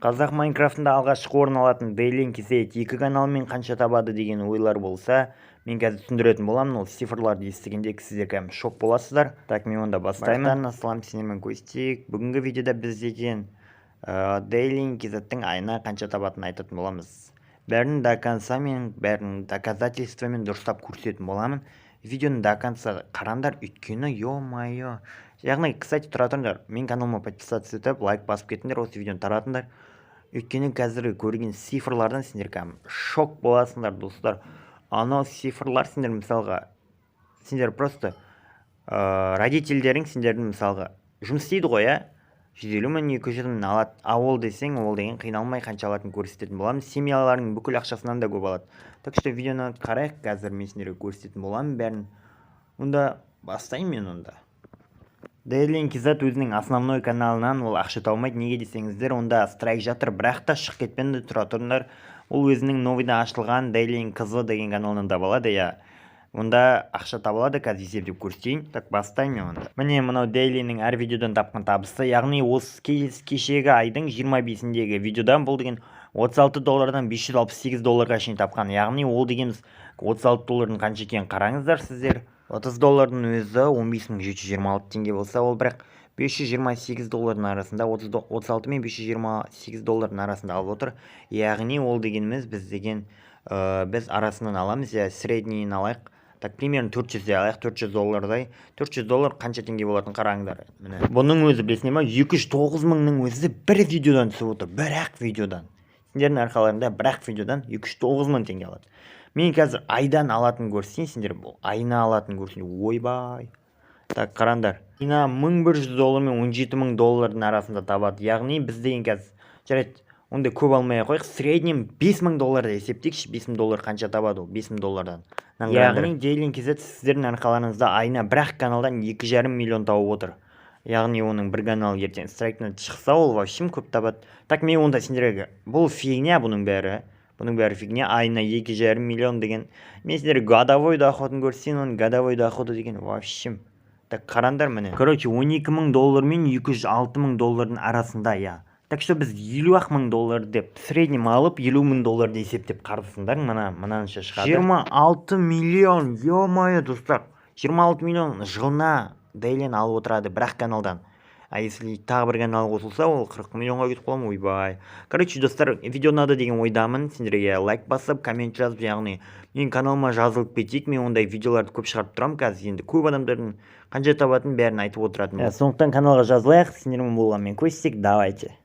Қазақ Майнкрафтында алғашқы орын алатын Дейлин KZ екі каналмен қанша табады деген ойлар болса, мен қазір түсіндіретін боламын. Ол цифрларды естігенде сіздер кәдімгі шок боласыздар. Так, мен онда бастаймын. Ассалам, сендермен Костик. Бүгінгі видеода біз деген Дейлин KZ-тің айына қанша табатынын айтатын боламыз. Бәрін до конца, мен бәрін доказательствомен дұрыстап көрсететін боламын. Видеоны до конца қараңдар, өйткені, ё-моё. Яғни, кстати, тұра тұрыңдар, менің каналыма подписаться етіп, лайк басып кетіңдер, осы видеоны таратыңдар. Өйткені қазіргі көрген цифрлардан сендер кәдімгі шок боласыңдар, достар. Анау цифрлар сендер, мысалға, сендер просто родительдерің сендердің, мысалға, жұмыс істейді ғой, иә, 150 000, 200 000 алады. А ол десең, ол деген қиналмай қанша алатынын көрсететін боламын. Семьяларының бүкіл ақшасынан да көп алады. Так что видеоны қарайық, қазір мен сендерге көрсететін боламын бәрін. Онда бастаймын мен онда. Дейлин KZ өзінің основной каналынан ол ақша таумайды. Неге десеңіздер, онда страйк жатыр, бірақ та шығып кетпенді, тұра тұрыңдар. Ол өзінің новыйдан ашылған Дейлин KZ деген каналынан таба алады, иә. Онда ақша таба алады, қазір есептеп көрсетейін. Так, бастаймын мен онда. Міне, мынау Дейлиннің әр видеодан тапқан табысы, яғни осы кешегі айдың 25-індегі видеодан бұл деген 36 доллардан 568 долларға шейін тапқан. Яғни ол дегеніміз 36 доллардың қанша екенін қараңыздар сіздер. 30 доллардың өзі 15 726 теңге болса, ол бірақ 528 доллардың арасында, 36 мен 528 доллардың арасында алып отыр. Яғни ол дегеніміз біз деген біз арасынан аламыз, иә, среднийін алайық. Так, примерно 400 де алайық, 400 доллардай. 400 доллар қанша теңге болатынын қараңдар. Міне, бұның өзі, білесіңдер ма, 209 мыңның өзі бір видеодан түсіп отыр. Бір ақ видеодан. Сендердің арқаларында бір ақ видеодан 209 мың теңге алады. Мен қазір айдан алатын көрсетейін сендер, бұл айына алатын көрсетейін. Ойбай. Так, қараңдар. Айына 1100 доллар мен 17 000 доллардың арасында табады. Яғни біз деген қазір, жарайды, ондай көп алмай ақ қояйық, среднем 5000 доллар деп есептейікші. 5000 доллар қанша табады ол 5000 доллардан? Яғни Дейлин KZ сіздердің арқаларыңызда айына бір ақ каналдан 2,5 миллион тауып отыр. Яғни оның бір каналы ертең страйктан шықса, ол вообще көп табады. Так, мен онда сендерге, бұл фигня, бұның бәрі фигня, айына 2,5 миллион деген. Мен сендерге годовой доходын көрсетейін, оның годовой доходы деген вообще. Так, қараңдар, міне, короче, 12 000 доллар мен 206 000 доллардың арасында, иә. Так что біз 50 ақ мың доллар деп среднем алып, 50 000 долларды есептеп қарасыңдар, мына мынанша шығады. 26 миллион, ё-моё, достар, 26 миллион жылына Дейлин алып отырады бір ақ каналдан. А если тағы бір канал қосылса, ол 40 миллионға кетіп қаламын, ойбай. Короче, достар, видео ұнады деген ойдамын. Сендерге лайк басып, коммент жазып, яғни менің каналыма жазылып кетейік. Мен ондай видеоларды көп шығарып тұрамын қазір. Енді көп адамдардың қанша табатынын бәрін айтып отыратын. Сондықтан каналға жазылайық. Сендермен болған мен, Костик, давайте.